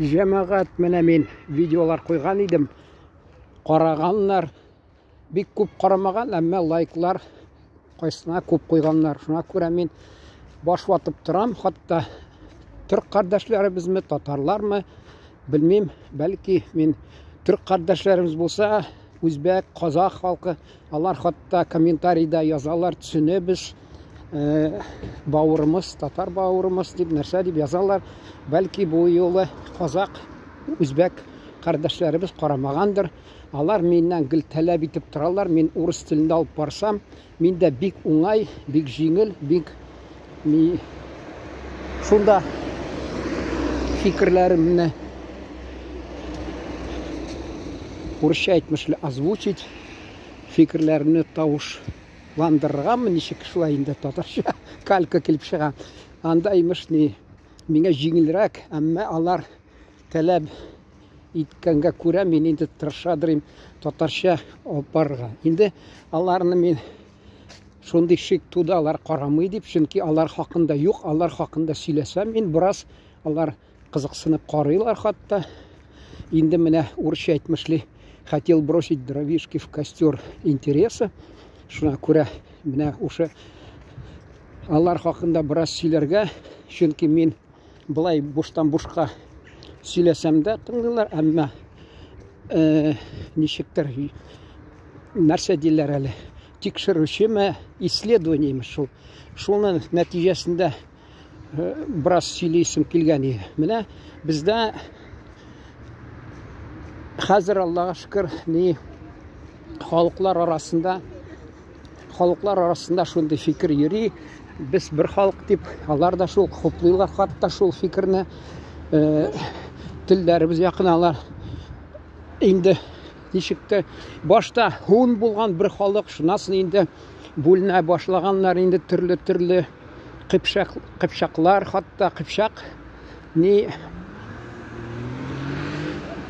Җәмәгать, менә мин видеолар куйган идем. Караганнар, бик күп карамаган, әмма лайклар кайсына күп куйганнар. Шуңа күрә мин баш ватып торам, хатта төрк кардәшләребезме, татарлармы, белмим, бәлки мин төрк кардәшләребез булса, үзбәк, казах халкы, алар хатта комментарийда язалар, төсенебез. Э, бавырымыз, татар бавырымыз дип нәрсә дип язалар. Бәлки бу юлы казак, үзбәк кардәшләребез карамагандыр. Алар миннән гел таләп итеп торалар. Мин урыс телендә алып барсам, мин дә бик уңай, бик җиңел, бик ми шунда фикерләремне урысча әйтмешли озвучить фикерләремне тавыш ландырыргамы, ничек шулай инде татарча калька килеп чыга. Анда имеш ни, миңа җиңелрәк, әмма алар таләп иткәнгә күрә мин инде тырышадырым татарча алып барырга. Инде аларны мин шундый шик туды, алар карамый дип, чөнки алар хакында юк, алар хакында сөйләсәм, мин бераз алар Кызыксынып карыйлар хатта. Инде менә урысча әйтмешли, хотел бросить дровишки в костер интереса. Шуңа күрә менә ушы алар хакында бераз сөйләргә, чөнки мин былай буштан бушка сөйләсәм дә тыңлыйлар, әмма э, ничектер нәрсә диләр әле, тикшерүчеме, исследованиеме шул. Шуның нәтиҗәсендә бераз сөйлисем килгән иде. Менә бездә хәзер Аллага шөкер, ни халыклар арасында халыклар арасында шундый фикер йөри. Без бер халык дип, алар да шул хуплыйлар хатта шул фикерне. Э, телләребез якын алар. Инде ничек тә башта һун булган бер халык, шуннан соң инде бүленә башлаганнар инде төрле-төрле кыпчак, кыпчаклар, хатта кыпчак ни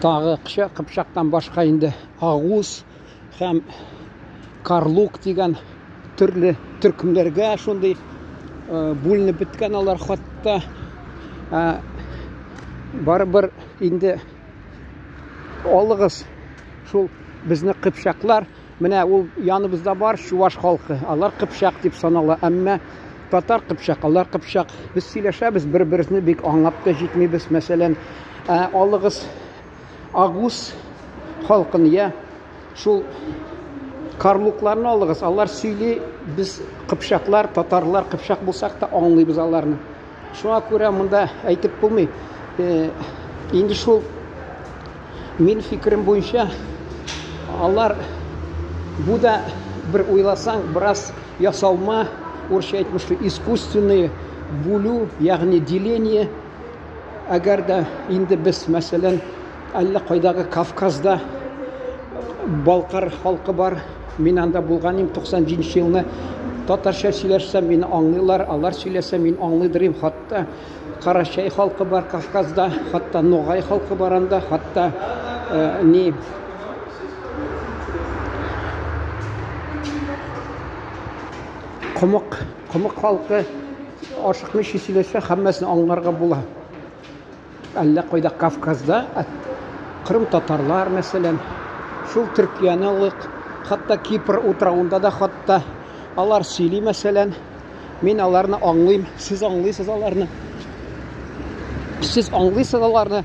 тагы кыпчактан башка инде агуз һәм карлук дигән төрле төркемнәргә шундый э, бүленеп беткән алар хатта э, барыбер инде алыгыз шул безне кыпчаклар Менә ул яныбызда бар чуваш халкы. Алар кыпчак дип санала, әмма татар кыпчак, алар кыпчак. Без сөйләшәбез, бер-беребезне бик аңлап та җитмибез. Мәсәлән, ә, алыгыз агус халкын, я шул карлукларны алыгыз. Алар сөйли, без кыпчаклар, татарлар кыпчак булсак та аңлыйбыз аларны. Шуңа күрә монда әйтеп булмый. Э, инде шул мин фикерем буенча алар бу да бер уйласаң, бераз ясалма, урысча әйтмешли, искусственный бүлү, ягъни деление. Әгәр дә инде без, мәсәлән, әллә кайдагы Кавказда балкар халкы бар, мин анда булган идем 97 елны. Татарча сөйләшсәм, мине аңлыйлар, алар сөйләсә, мин аңлыйдыр идем. Хатта Карачай халкы бар Кавказда, хатта Ногай халкы бар анда, хатта э, ни Комык, комык халкы ашыкмыйча сөйләшә, һәммәсен аңларга була. Әллә кайда Кавказда, Кырым татарлар, мәсәлән, шул Төркияне алыйк, хатта Кипр утравында да хатта алар сөйли, мәсәлән, мин аларны аңлыйм, сез аңлыйсыз аларны. Сез аңлыйсыз аларны.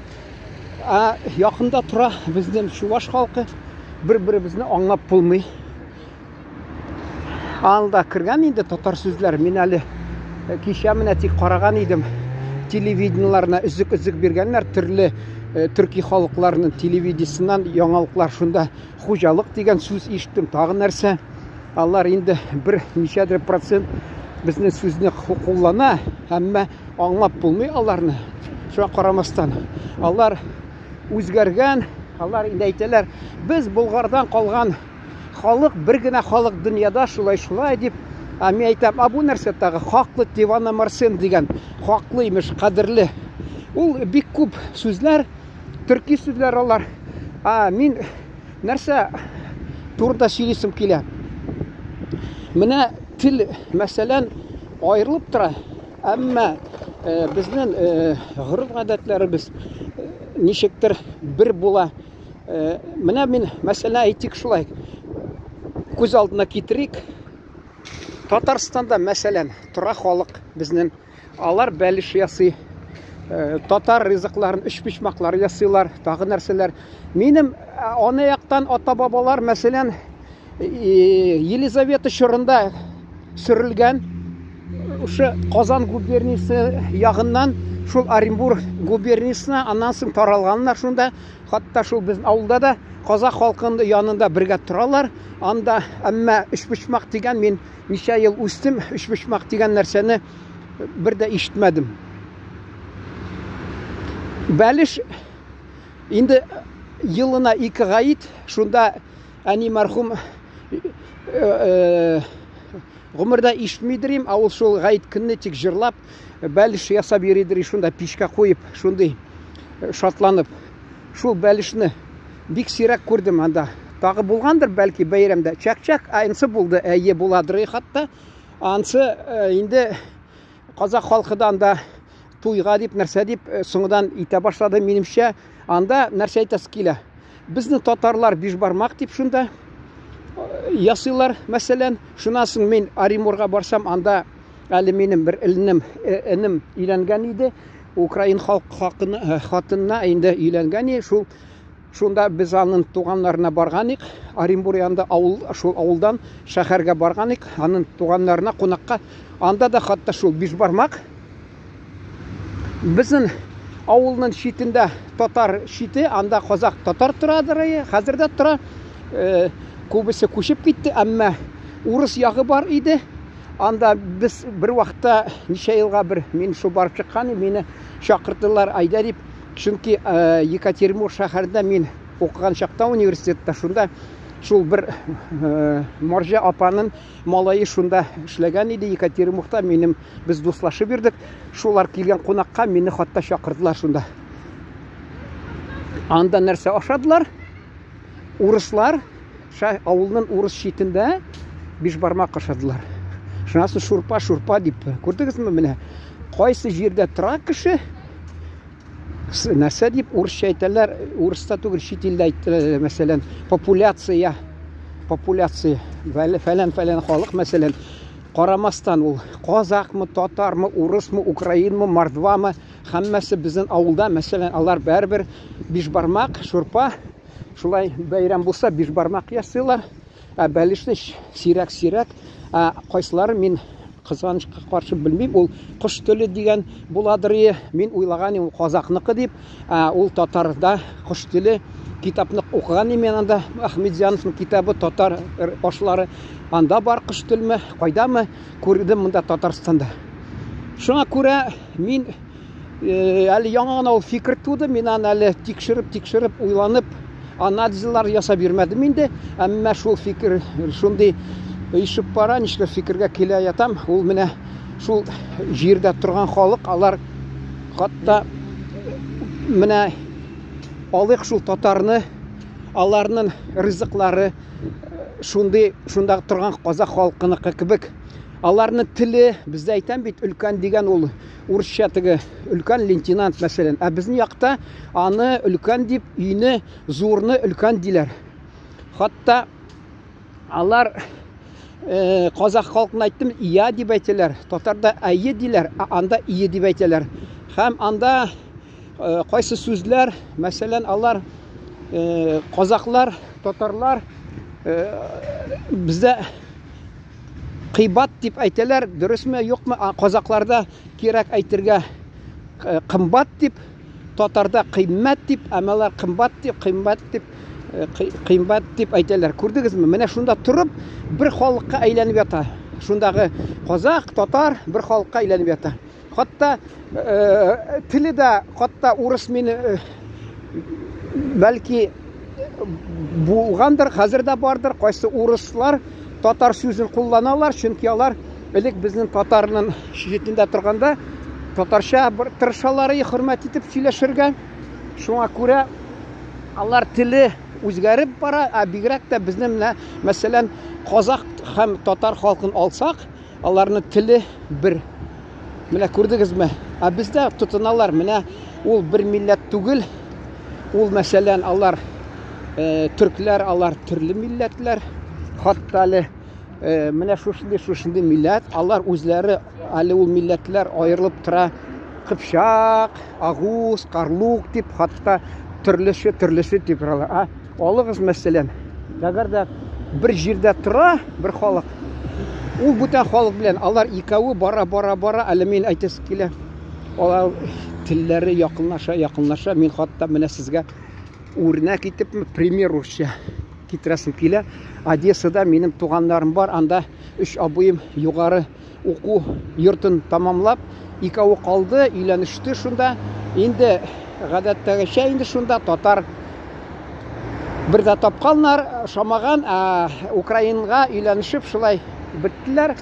Ә якында тора безнең чуваш халкы, бер-беребезне аңлап булмый. Анда кергән инде татар сүзләр. Мин әле э, кичә менә тик караган идем. Телевидениеларына өзек-өзек биргәннәр төрле э, төрки халыкларының телевидениесеннән яңалыклар шунда хуҗалык дигән сүз ишеттем. Тагы нәрсә? Алар инде бер ничәдер процент безнең сүзне куллана, әмма аңлап булмый аларны. Шуңа карамастан, алар үзгәргән, алар инде әйтәләр, без Болгардан калган Халык, бер генә халык дөньяда шулай-шулай дип, ә мин әйтәм, а бу нәрсә тагы? Хаклы Тивана Марсен дигән, хаклы имеш, кадерле. Ул бик күп сүзләр, төрки сүзләр алар. А мин нәрсә турында сөйлисем килә. Менә тел, мәсәлән, аерылып тора, әмма э, безнең э, гореф-гадәтләребез э, ничектер бер була. Менә мин, мәсәлән, әйтик шулай. Күз алдына китерик. Татарстанда, мәсәлән, тора халык безнең. Алар бәлеш ясый. Татар ризыкларын, өчпочмаклар ясыйлар, тагы нәрсәләр. Минем ана яктан ата-бабалар, мәсәлән, Елизавета чорында сөрелгән шушы Казан губерниясе ягыннан шул Оренбург губерниясенә, аннан соң таралганнар шунда. Хатта шул безнең авылда да казах халкының янында бергә торалар. Анда әмма өчпочмак дигән мин ничә ел үстем, өчпочмак дигән нәрсәне бер дә ишетмәдем. Бәлеш инде елына ике гаит, шунда әни мәрхүм гомердә ишетмидер им, ә ул шул гаит көнне тик җырлап, бәлеш ясап йөридер, шунда пичкә куеп, шундый шатланып. Шул бәлешне бик сирәк күрдем анда. Тагы булгандыр бәлки бәйрәмдә. Чәк-чәк, ансы булды, әйе буладыр хатта. Ансы инде казах халкы да анда туйга дип, нәрсә дип соңдан итә башлады, минемчә. Анда нәрсә әйтәсе килә? Безнең татарлар бишбармак дип шунда ясыйлар, мәсәлән. Шуннан соң мин Оренбурга барсам, анда әле минем бер энем, энем өйләнгән иде. Украин халк хакына, хатынына инде өйләнгән иде. Шул шунда без аның туганнарына барган идек. Оренбург янында авыл, шул авылдан шәһәргә барган идек. Аның туганнарына кунакка. Анда да хатта шул бишбармак. Безнең авылның читендә татар чите, анда казак татар торадыр, хәзер дә тора. Күбесе күчеп китте, әмма урыс ягы бар иде. Анда без бер вакытта ничә елга бер мин шул барып чыккан идем, мине чакырдылар, әйдә дип. Чөнки Екатеринбург шәһәрендә мин укыган чакта университетта шунда шул бер марҗа апаның малае шунда эшләгән иде Екатеринбургта, минем без дуслашып йөрдек. Шулар килгән кунакка мине хатта чакырдылар шунда. Анда нәрсә ашадылар? Урыслар авылның урыс читендә бишбармак ашадылар. Шуннан соң шурпа, шурпа дип. Күрдегезме менә? Кайсы җирдә тора кеше, нәрсә дип урысча әйтәләр, урыста түгел, чит илдә әйтәләр, мәсәлән, популяция, популяция, фәлән-фәлән халык, мәсәлән, карамастан ул казакмы, татармы, урысмы, украинмы, мордвамы, һәммәсе безнең авылда, мәсәлән, алар бәрбер бишбармак, шурпа, шулай бәйрәм булса, бишбармак ясыйлар. Ә бәлешне сирәк-сирәк, ә кайсылары мин кызганычка каршы белмим, ул кош теле дигән буладыр, мин уйлаган идем, ул казакныкы дип, ә ул татарда кош теле китапны укыган идем мин анда, Ахметзяновның китабы татар ашлары, анда бар кош телме, кайдамы, күрдем монда Татарстанда. Шуңа күрә мин әле яңа гына ул фикер туды, мин аны әле тикшереп-тикшереп, уйланып, анализлар ясап йөрмәдем инде. Әмма шул фикер шундый ишеп бара, нишләп фикергә килә ятам. Ул менә шул җирдә торган халык, алар хатта менә алыйк шул татарны, аларның ризыклары шундый, шунда торган казах халкыныкы кебек. Аларның теле, бездә әйтәм бит, өлкән дигән ул урысча теге өлкән лейтенант, мәсәлән. Ә безнең якта аны өлкән дип, өйне, зурны өлкән диләр. Хатта алар казах халкына әйттем, ия дип әйтәләр. Татарда әйе диләр, ә анда ие дип әйтәләр. Һәм анда кайсы сүзләр, мәсәлән, алар казахлар, татарлар бездә кыйбат дип әйтәләр, дөресме, юкмы? Казакларда кирәк әйтергә кымбат дип, татарда кыйммәт дип, әмма алар кымбат дип, кыйммәт дип, кыйммәт дип әйтәләр. Күрдегезме? Менә шунда торып бер халыкка әйләнеп ята. Шундагы казак, татар бер халыкка әйләнеп ята. Хатта теле дә, хатта урыс мине бәлки булгандыр, хәзер дә бардыр, кайсы урыслар татар сүзен кулланалар, чөнки алар элек безнең татарның читендә торганда татарча бер тырышалар и хөрмәт итеп сөйләшергә. Шуңа күрә алар теле үзгәреп бара, ә бигрәк тә безнең менә, мәсәлән, казах һәм татар халкын алсак, аларның теле бер. Менә күрдегезме? Ә бездә тотыналар, менә ул бер милләт түгел. Ул, мәсәлән, алар төркләр, алар төрле милләтләр. Хатта әле менә шушындый шушындый милләт, алар үзләре әле ул милләтләр аерылып тора. Кыпчак, агуз, карлук дип, хатта төрлесе төрлесе дип торалар. А алыгыз, мәсәлән, әгәр дә бер җирдә тора бер халык, ул бүтән халык белән алар икәве бара бара бара, әле мин әйтәсе килә, алар телләре якынлаша, якынлаша. Мин хатта менә сезгә үрнәк итепме, пример урысча китерәсем килә. Одессада минем туганнарым бар, анда өч абыем югары уку йортын тамамлап, икәве калды, өйләнеште шунда. Инде гадәттәгечә инде шунда татар бер дә тапканнар, ошамаган, ә Украинга өйләнешеп шулай беттеләр.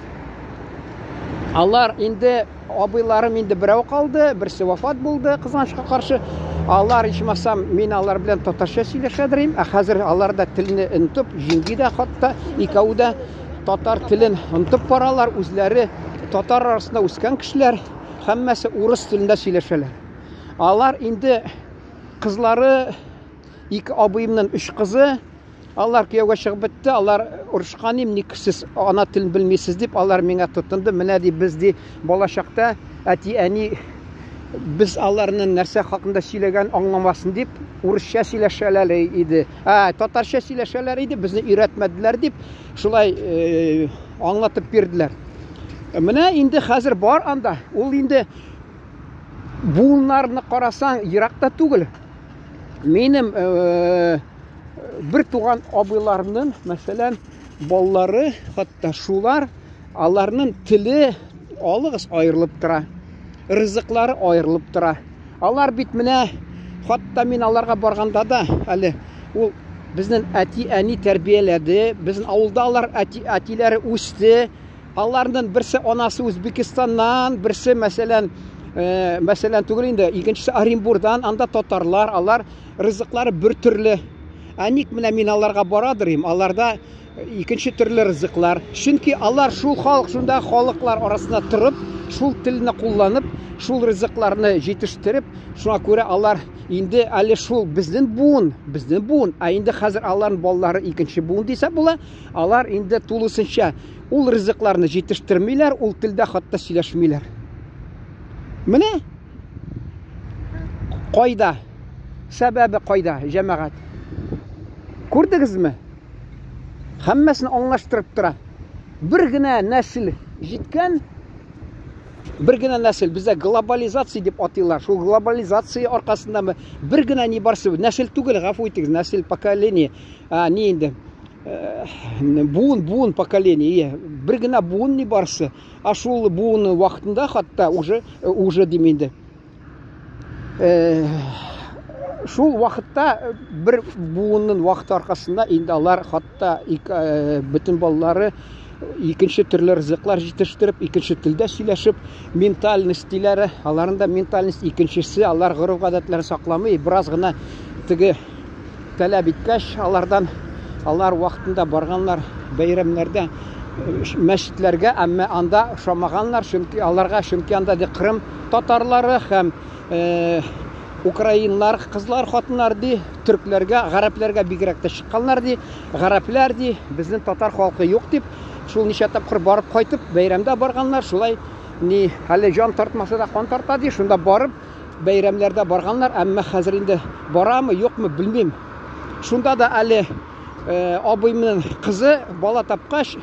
Алар инде абыйларым инде берәү калды, берсе вафат булды, кызганычка каршы. Алар ичмасам, мин алар белән татарча сөйләшәдер идем, ә хәзер алар да телне онытып, җиңги дә хатта икәү дә татар телен онытып баралар, үзләре татар арасында үскән кешеләр, һәммәсе урыс телендә сөйләшәләр. Алар инде кызлары, ике абыемның өч кызы, алар кияүгә чыгып бетте, алар орышкан им, ник сез ана телен белмисез дип, алар миңа тотынды. Менә ди, без ди балачакта әти-әни без аларның нәрсә хакында сөйләгән аңламасын дип, урысча сөйләшәләр иде. Ә, татарча сөйләшәләр иде, безне өйрәтмәделәр дип, шулай э, аңлатып бирделәр. Менә инде хәзер бар анда. Ул инде буыннарны карасаң, еракта түгел. Минем э, бер туган абыйларымның, мәсәлән, балалары, хәтта шулар, аларның теле алыгыз аерылып тора. Ризыклары аерылып тора. Алар бит менә хәтта мин аларга барганда да әле ул безнең әти-әни тәрбияләде, безнең авылда алар әти, әтиләре үсте. Аларның берсе анасы Үзбекистаннан, берсе, мәсәлән, э, мәсәлән түгел инде, икенчесе Оренбурдан, анда татарлар, алар ризыклары бер төрле. Ә ник менә мин аларга барадыр им, аларда икенче төрле ризыклар. Чөнки алар шул халык, шунда халыклар арасында торып, шул телне кулланып, шул ризыкларны җитештереп, шуңа күрә алар инде әле шул безнең буын, безнең буын, ә инде хәзер аларның балалары икенче буын дисә була, алар инде тулысынча ул ризыкларны җитештермиләр, ул телдә хәтта сөйләшмиләр. Менә кайда сәбәбе кайда, җәмәгать? Күрдегезме? Һәммәсен аңлаштырып тора. Бер генә нәсел җиткән, бер генә нәсел, бездә глобализация дип атыйлар. Шул глобализация аркасында бер генә ни барсы, нәсел түгел, гафу итегез, нәсел поколение, а, ни инде, э, буын, буын поколение, бер генә буын ни барсы, а шул буын вакытында хатта уже, э, уже дим инде, Э, шул вакытта бер буынның вакыты аркасында инде алар хатта э, бөтен балалары икенче төрле ризыклар җитештереп, икенче телдә сөйләшеп, ментальность диләре, аларның да ментальность икенчесе, алар гореф-гадәтләрен сакламый, бераз гына теге таләп иткәч, алардан алар вакытында барганнар бәйрәмнәрдә мәчетләргә, әмма анда ошамаганнар, чөнки аларга, чөнки анда ди Кырым татарлары һәм э, украиннар, кызлар, хатыннар ди, төркләргә, гарәпләргә бигрәк тә чыкканнар ди, гарәпләр ди, безнең татар халкы юк дип, шул ничә тапкыр барып кайтып, бәйрәмдә барганнар, шулай ни, әле җан тартмаса да кан тарта ди, шунда барып бәйрәмнәрдә барганнар, әмма хәзер инде барамы, юкмы, белмим. Шунда да әле э, абыйның кызы бала тапкач,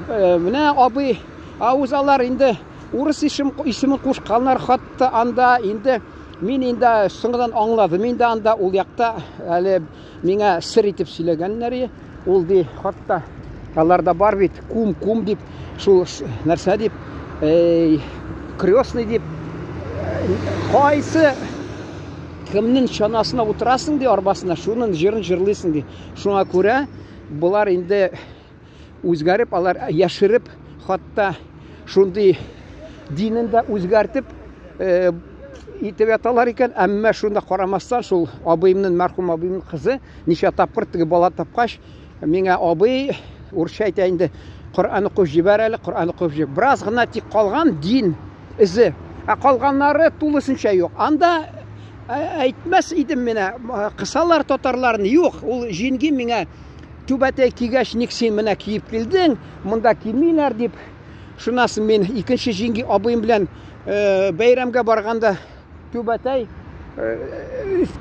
э, менә абый, авыз алар инде урыс исем, исемен кушканнар, хатта анда инде мин инде соңдан аңладым инде анда ул якта әле миңа сер итеп сөйләгәннәр ул ди хатта аларда бар бит кум кум дип шул нәрсә дип эй, крестный дип кайсы кемнең чанасына утырасың ди арбасына шуның җырын җырлыйсың ди шуңа күрә болар инде үзгәреп алар яшереп хатта шундый динен дә үзгәртеп э, итеп яталар икән әмма шунда карамастан шул абыемның мәрхүм абыемның кызы ничә тапкыр теге бала тапкач миңа абый урысча әйтә инде Коръән укып җибәр әле, Коръән укып җибәр. Бераз гына тик калган дин эзе. Ә калганнары тулысынча юк. Анда Әйтмәс идем менә, кысалар татарларны. Юк, ул җиңги миңа түбәтәй кигәч, ник син менә киеп килдең, монда кимиләр дип. Шуннан соң мин икенче җиңги абыем белән бәйрәмгә барганда түбәтәй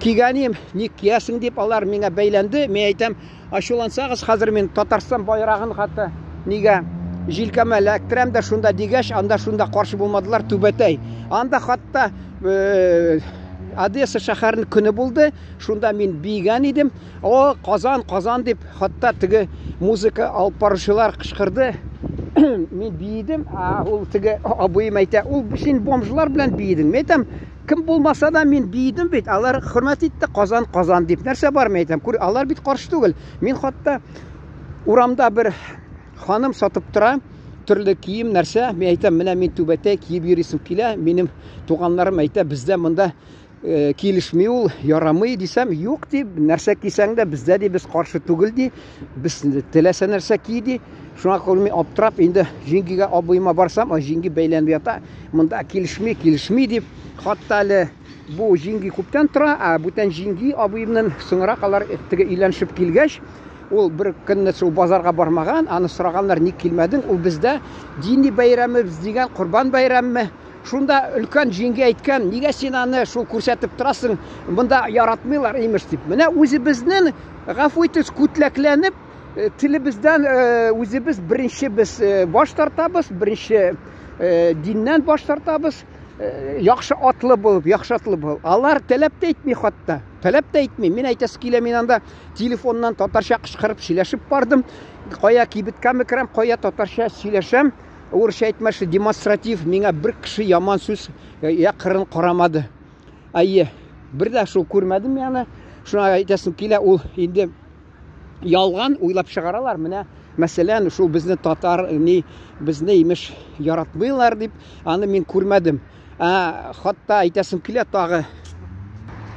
кигәнем, ник киясең дип алар миңа бәйләнде. Мин әйтәм, ачулансагыз, хәзер мин Татарстан байрагын хәтта нигә җилкәмә эләктерәм дә шунда дигәч, анда шунда каршы булмадылар түбәтәй. Анда хәтта Одесса шәһәренең көне булды. Шунда мин биегән идем. О, Казан, Казан дип, хәтта теге музыка алып баручылар кычкырды. Мин биедем, а ул теге абыем әйтә, ул син бомжлар белән биедең. Мин әйтәм, кем булмаса да мин биедем бит. Алар хөрмәт итте, Казан, Казан дип. Нәрсә бар, мин әйтәм, күр, алар бит каршы түгел. Мин хәтта урамда бер ханым сатып тора, төрле кием, нәрсә. Мин әйтәм, менә мин түбәтәй киеп йөрисем килә. Минем туганнарым әйтә, бездә монда килешми ул, ярамый дисәм, юк ди, нәрсә кисәң дә бездә ди, без каршы түгел ди, без теләсә нәрсә ки ди. Шуңа күрә мин аптырап инде җиңгигә абыема барсам, а җиңги бәйләнеп ята, монда килешми, килешми дип. Хатта әле бу җиңги күптән тора, ә бүтән җиңги абыемнан соңрак алар теге өйләнешеп килгәч, ул бер көнне шул базарга бармаган, аны сораганнар, ник килмәдең? Ул бездә дини бәйрәмебез дигән, Корбан бәйрәме. Шунда өлкән җиңги әйткән, нигә син аны шул күрсәтеп торасың, монда яратмыйлар имеш дип. Менә үзебезнең, гафу итегез, күтләкләнеп, телебездән үзебез беренче без баш тартабыз, беренче диннән баш тартабыз. Яхшы атлы булып, яхшы атлы булып. Алар таләп тә итми хатта. Таләп тә итми. Мин әйтәсе килә, мин анда телефоннан татарча кычкырып сөйләшеп бардым. Кая кибеткә керәм, кая татарча сөйләшәм. Урысча әйтмәкче, демонстратив, миңа бер кеше яман сүз я кырын карамады. Әйе, бер дә шул күрмәдем мин аны. Шуңа әйтәсем килә, ул инде ялган уйлап чыгаралар. Менә, мәсәлән, шул безне татар, ни, безне имеш яратмыйлар дип, аны мин күрмәдем. Ә, хатта әйтәсем килә тагы.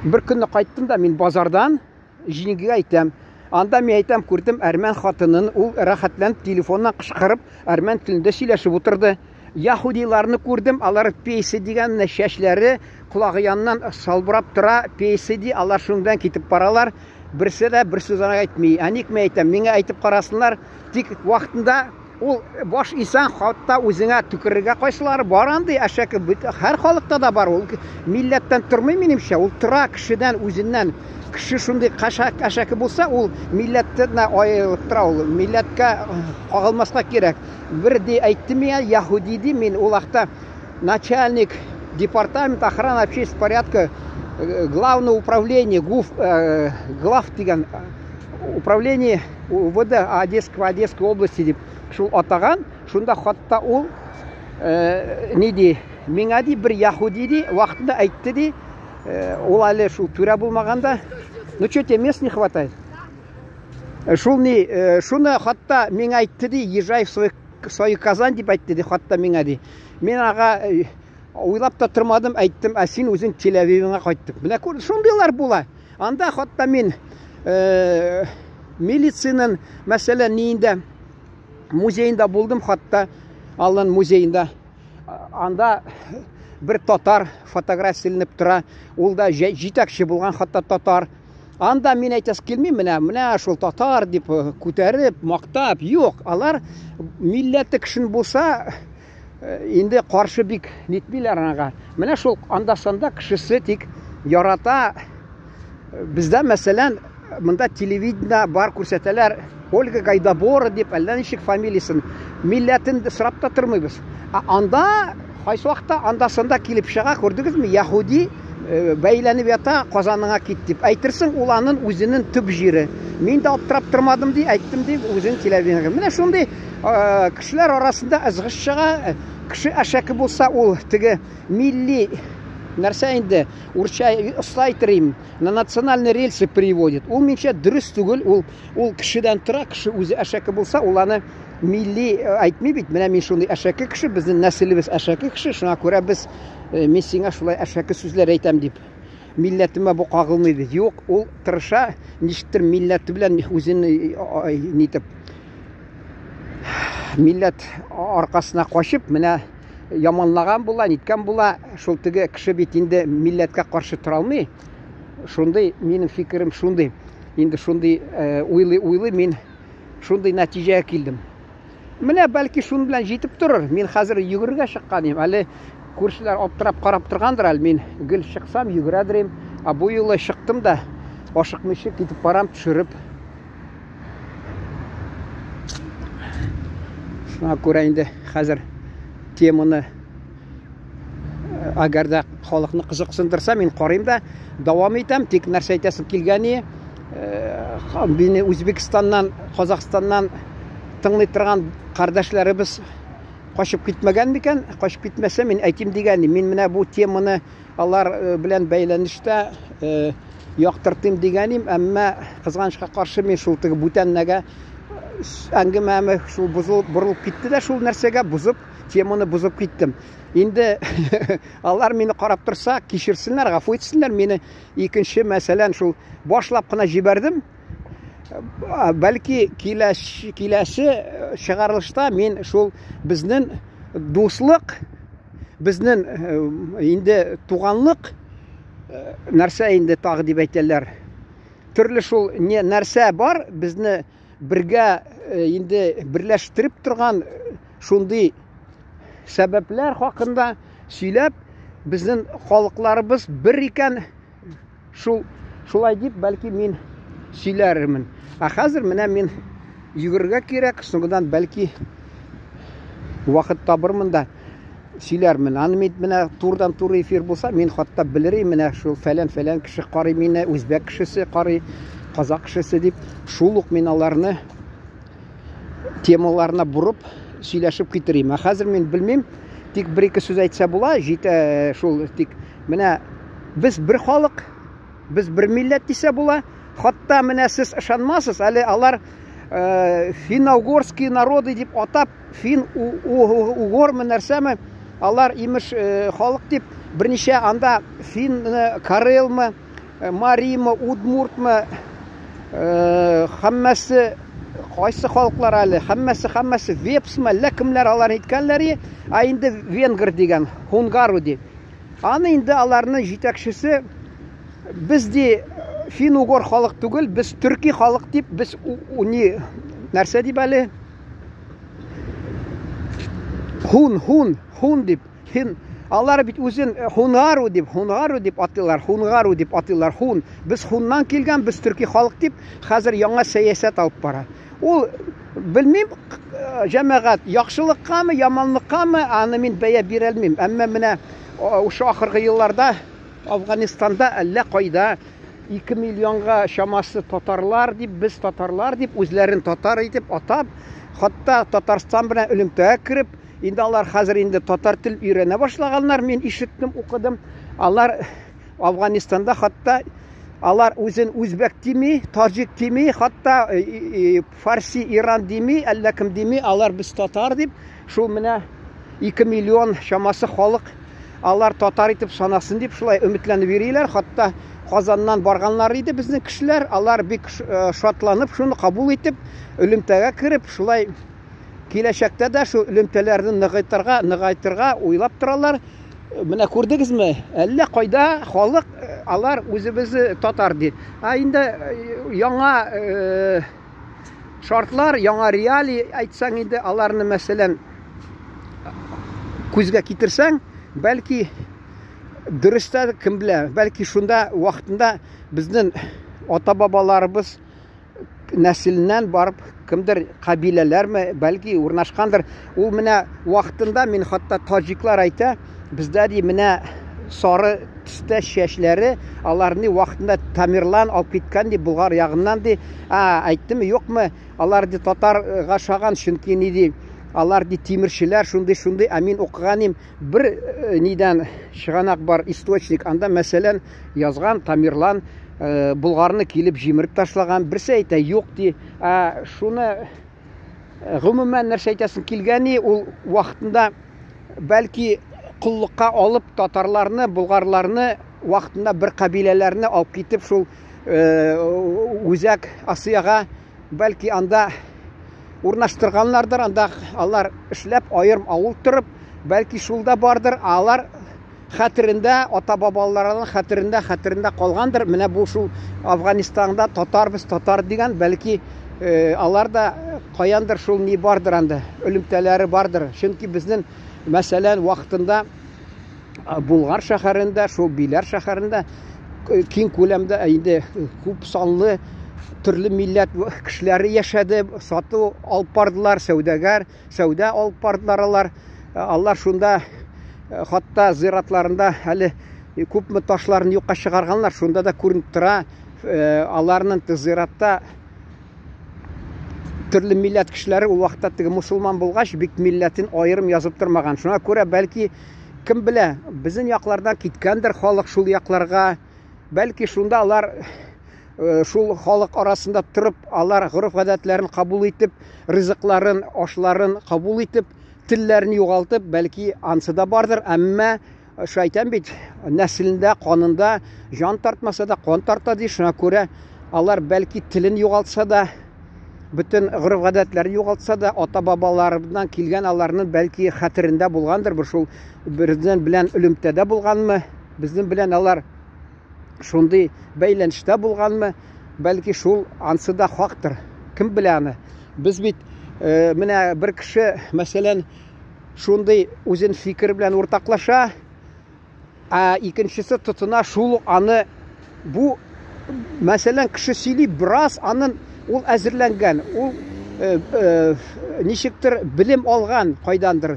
Бер көнне кайттым да мин базардан, җиңгигә әйтәм. Анда мин әйтәм, күрдем әрмән хатынын, ул рәхәтләнеп телефоннан кычкырып, әрмән телендә сөйләшеп утырды. Яһудиларны күрдем, алар пейсы дигән менә чәчләре колагы яныннан салбырап тора, пейсы ди, алар шуның белән китеп баралар. Берсе дә бер сүз әйтми. Ә ник мин әйтәм, миңа әйтеп карасыннар, тик вакытында ул баш исән, хатта үзеңә төкерергә кайсылары бар андый әшәке, һәр халыкта да бар ул. Милләттән тормый минемчә, ул тора кешедән, үзеннән. Кеше шундый әшәке булса, ул милләттән аерылып тора ул. Милләткә кагылмаска кирәк. Бер ди әйтте миңа, яһүди ди, мин ул вакытта начальник департамент охраны общественного порядка главного управления ГУФ, глав дигән управление УВД Одесского, Одесской области дип шул атаган. Шунда хатта ул ни ди, миңа ди бер яһүди ди вакытында әйтте ди, ул әле шул түрә булмаганда, ну что тебе мест не хватает? Шул ни, шуны хатта миңа әйтте ди, езжай в свою Казань дип әйтте ди, хатта миңа ди. Мин ага уйлап та тормадым, әйттем, ә син үзең Тель-Авивыңа кайттык. Менә күр, шундыйлар була. Анда хатта мин милициянең, мәсәлән, ниендә музеенда булдым, хатта Аллан музеенда. Анда бер татар фотография эленеп тора. Ул да җитәкче булган хатта татар. Анда мин әйтәс килми, менә, менә шул татар дип күтәреп, мактап, юк. Алар милләте кешен булса, инде каршы бик нитмиләр аңа. Менә шул анда-санда кешесе тик ярата. Бездә, мәсәлән, монда телевидение бар күрсәтәләр, Ольга Гайдабора дип, әллә ничек фамилиясен, милләтен сорап та тормыйбыз. Ә анда кайсы вакытта анда-санда килеп чыга, күрдегезме, яһүди бәйләнеп ята, Казаныңа кит дип. Әйтерсең, ул аның үзенең төп җире. Мин дә аптырап тормадым ди, әйттем ди, үзен телевидениегә. Менә шундый кешеләр арасында ызгыш чыга. Кеше әшәке булса, ул теге милли нәрсә инде, урысча оста әйтерим, на национальные рельсы переводит. Ул минчә дөрес түгел, ул кешедән тора, кеше үзе әшәке булса, ул аны милли әйтми бит. Менә мин шундый әшәке кеше, безнең нәселебез әшәке кеше, шуңа күрә без мин сиңа шулай әшәке сүзләр әйтәм дип. Милләтемә бу кагылмый бит. Юк, ул тырыша, ничектер милләте белән үзен нитеп милләт аркасына качып, менә яманлаган була, ниткән була, шул теге кеше бит инде милләткә каршы тора алмый. Шундый минем фикерем шундый. Инде шундый э, уйлый-уйлый мин шундый нәтиҗәгә килдем. Менә бәлки шун белән җитеп торыр. Мин хәзер йөгерергә чыккан идем. Әле күршеләр аптырап карап торгандыр әле. Мин гел чыксам йөгерәдер идем. Ә бу юлы чыктым да ашыкмыйча китеп барам төшереп. Шуңа күрә инде хәзер теманы әгәр дә халыкны кызыксындырса, мин карыйм да дәвам итәм. Тик нәрсә әйтәсем килгәне, мине Үзбекстаннан, Казахстаннан тыңлый торган кардәшләребез качып китмәгән микән? Качып китмәсә, мин әйтим дигән, мин менә бу теманы алар белән бәйләнештә яктыртыйм дигәнем, әмма кызганычка каршы мин шул теге бүтәннәргә әңгәмәме шул бозылып борылып китте дә шул нәрсәгә бозып, теманы бозып киттем. Инде алар мине карап торса, кичерсеннәр, гафу итсеннәр мине. Икенче, мәсәлән, шул башлап кына җибәрдем. Бәлки киләсе, киләсе чыгарылышта мин шул безнең дуслык, безнең инде туганлык нәрсә инде тагы дип әйтәләр. Төрле шул не нәрсә бар, безне бергә инде берләштереп торган шундый сәбәпләр хакында сөйләп, безнең халыкларыбыз бер икән, шул шулай дип, бәлки мин сөйләрмен. Ә хәзер менә мин йөгерергә кирәк, соңыннан бәлки вакыт табырмын да сөйләрмен. Аны мин менә турдан туры эфир булса, мин хатта белер идем, менә шул фәлән-фәлән кеше карый мине, үзбәк кешесе карый, казак кешесе дип, шул ук мин аларны темаларына борып сөйләшеп китерим. Ә хәзер мин белмим, тик бер-ике сүз әйтсә була, җитә шул тик менә без бер халык, без бер милләт дисә була. Хатта менә сез ышанмасыз, әле алар э, финно-угорские народы дип атап, фин-угормы нәрсәме, алар имеш э, халык дип берничә анда фин, э, карелмы, Маримы, удмуртмы, һәммәсе кайсы халыклар әле, һәммәсе, һәммәсе вепсмы, әллә кемнәр алар әйткәннәр, ә инде венгр дигән, хунгару ди. Аны инде аларның җитәкчесе без ди фин-угор халык түгел, без төрки халык дип, без уни нәрсә дип әле? Хун, хун, хун дип. Хин, алар бит үзен э, хунгару дип, хунгару дип атыйлар, хунгару дип атыйлар, хун. Без хуннан килгән, без төрки халык дип, хәзер яңа сәясәт алып бара. Ул белмим, э, җәмәгать, яхшылыккамы, яманлыккамы, аны мин бәя бирә алмыйм. Әмма менә ошо ахыргы елларда Афганистанда әллә кайда 2 миллионга чамасы татарлар дип, без татарлар дип, үзләрен татар итеп атап, хатта Татарстан белән элемтәгә кереп, Инде алар хәзер инде татар тел өйрәнә башлаганнар, мин ишеттем, укыдым. Алар Афганистанда хатта алар үзен үзбәк дими, таҗик дими, хатта э, э, фарси, иран дими, әллә кем дими, алар без татар дип, шул менә 2 миллион чамасы халык алар татар итеп санасын дип шулай өметләнеп йөриләр. Хатта Казаннан барганнар иде безнең кешеләр, алар бик э, шатланып шуны кабул итеп, элемтәгә кереп, шулай Киләчәктә дә шул элемтәләрне ныгытырга, ныгайтырга уйлап торалар. Менә күрдегезме? Әллә кайда халык э, алар үзебезне татар ди. Ә инде э, яңа э, шартлар, яңа реалии әйтсәң инде аларны мәсәлән күзгә китерсәң, бәлки дөрес тә кем белә, бәлки шунда вакытында безнең ата-бабаларыбыз нәселеннән барып кемдер кабиләләрме, бәлки урнашкандыр. Ул менә вакытында мин хатта таҗиклар әйтә, бездә ди менә сары төстә чәчләре, аларны вакытында Тамерлан алып киткән ди Болгар ягыннан ди. А, әйттеме, юкмы? Алар ди татарга ошаган, чөнки ни ди, алар ди тимерчеләр, шундый шундый, ә мин укыган идем, бер э, нидән чыганак бар, источник, анда мәсәлән язган Тамерлан э, Болгарны килеп җимереп ташлаган, берсе әйтә, юк ди. Ә шуны э, гомумән нәрсә әйтәсем килгәни, ул вакытында бәлки коллыкка алып татарларны, болгарларны вакытында бер кабиләләрне алып китеп шул э, үзәк Асияга бәлки анда урнаштырганнардыр, анда алар эшләп аерым авыл торып, Бәлки шул да бардыр, алар хәтерендә, ата-бабаларының хәтерендә, хәтерендә калгандыр. Менә бу шул Афганистанда татар без, татар дигән, бәлки алар да каяндыр шул ни бардыр анда, элемтәләре бардыр. Чөнки безнең, мәсәлән, вакытында Булгар шәһәрендә, шул Биләр шәһәрендә киң күләмдә инде күп санлы төрле милләт кешеләре яшәде, сату алып бардылар, сәүдәгәр, сәүдә алып бардылар алар. Алар шунда хатта зиратларында әле күпме ташларын юкка чыгарганнар, шунда да күренеп тора, аларның зиратта төрле милләт кешеләре ул вакытта теге мусулман булгач, бик милләтен аерым язып тормаган. Шуңа күрә бәлки кем белә, безнең яклардан киткәндер халык шул якларга. Бәлки шунда алар шул халык арасында торып, алар гореф-гадәтләрен кабул итеп, ризыкларын, ашларын кабул итеп, телләрен югалтып, бәлки ансы да бардыр, әмма шайтан бит нәселендә, канында җан тартмаса да кан тарта ди, шуңа күрә алар бәлки телен югалтса да, бөтен гореф-гадәтләрен югалтса да, ата-бабаларыннан килгән аларның бәлки хәтерендә булгандыр, бер шул безнең белән элемтәдә булганмы, безнең белән алар шундый бәйләнештә булганмы, бәлки шул ансы да хактыр. Кем белә аны? Без бит менә бер кеше, мәсәлән, шундый үзен фикер белән уртаклаша, ә икенчесе тотына шул аны бу мәсәлән кеше сөйли бераз анын ул әзерләнгән, ул ничектер белем алган кайдандыр,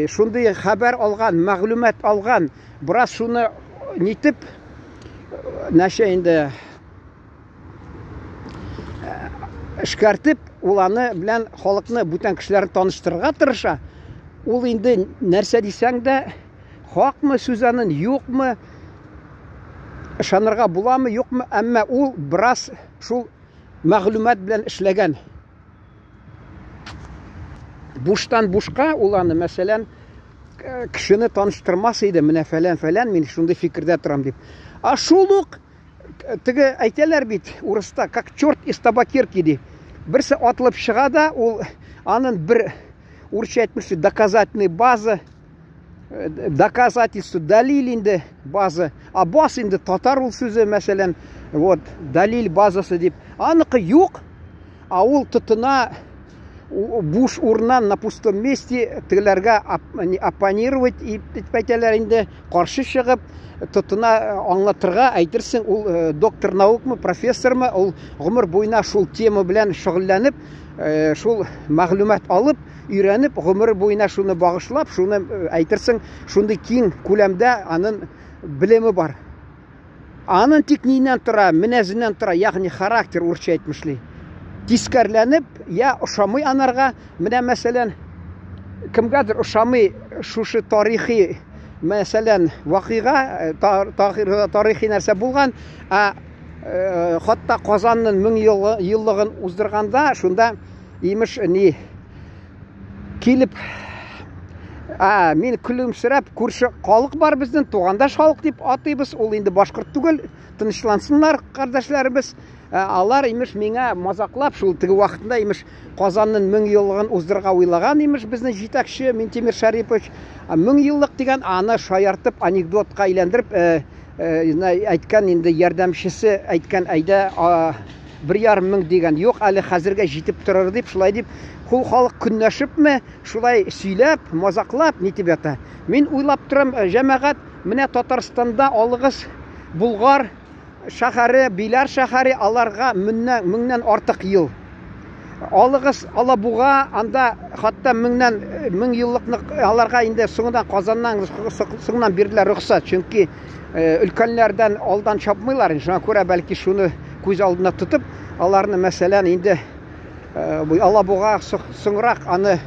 шундый хәбәр алган, мәгълүмат алган, бераз шуны нитеп нәшә инде эшкәртеп, ул аны белән халыкны, бүтән кешеләрне таныштырырга тырыша. Ул инде нәрсә дисәң дә, хакмы сүз анын, юкмы, ышанырга буламы, юкмы, әмма ул бераз шул мәгълүмат белән эшләгән. Буштан бушка ул аны, мәсәлән, кешене таныштырмас иде, менә фәлән-фәлән, мин шундый фикердә торам дип. А шул ук теге әйтәләр бит, урыста, как черт из табакерки ди. Берсе атылып чыга да, ул анын бер урысча әйтмешли доказательный база, доказательство, далил инде база. А баз инде татар ул сүзе, мәсәлән, вот, далил базасы дип. Аныкы юк, а ул тотына буш урыннан на пустом месте тегеләргә оппонировать итеп әйтәләр инде, каршы чыгып, тотына аңлатырга, әйтерсең, ул доктор наукмы, профессормы, ул гомер буена шул тема белән шөгыльләнеп, шул мәгълүмат алып, өйрәнеп, гомер буена шуны багышлап, шуны әйтерсең, шундый киң күләмдә анын белеме бар. Анын тик ниннән тора, менәзеннән тора, ягъни характер урысча әйтмешли. Тискәрләнеп, я ошамый анарга, менә мәсәлән, кемгәдер ошамый шушы тарихи, мәсәлән, вакыйга, тарихи нәрсә булган, ә хатта Казанның 1000 еллыгын уздырганда, шунда имеш ни килеп, мин көлемсерәп, күрше халык бар безнең, тугандаш халык дип атыйбыз, ул инде башкорт түгел, тынычлансыннар кардәшләребез. Алар имеш миңа мазаклап, шул теге вакытында имеш Казанның 1000 еллыгын уздырырга уйлаган имеш безнең җитәкче Минтимер Шәрипович. 1000 еллык дигән аны шаяртып, анекдотка әйләндереп, әйткән инде ярдәмчесе әйткән, әйдә, 1,5 мең дигән, юк, әле хәзергә җитеп торыр дип, шулай дип, шул халык көнләшепме, шулай сөйләп, мазаклап, ни дип ята. Мин уйлап торам, җәмәгать, менә Татарстанда алыгыз Булгар шәһәре, Биләр шәһәре, аларга меңнән артык ел. Алыгыз Алабуга, анда хатта мең еллыкны аларга инде соңыннан Казаннан соңыннан бирделәр рөхсәт, чөнки өлкәннәрдән алдан чапмыйлар, шуңа күрә бәлки шуны күз алдына тотып, аларны мәсәлән инде Алабуга соңрак аны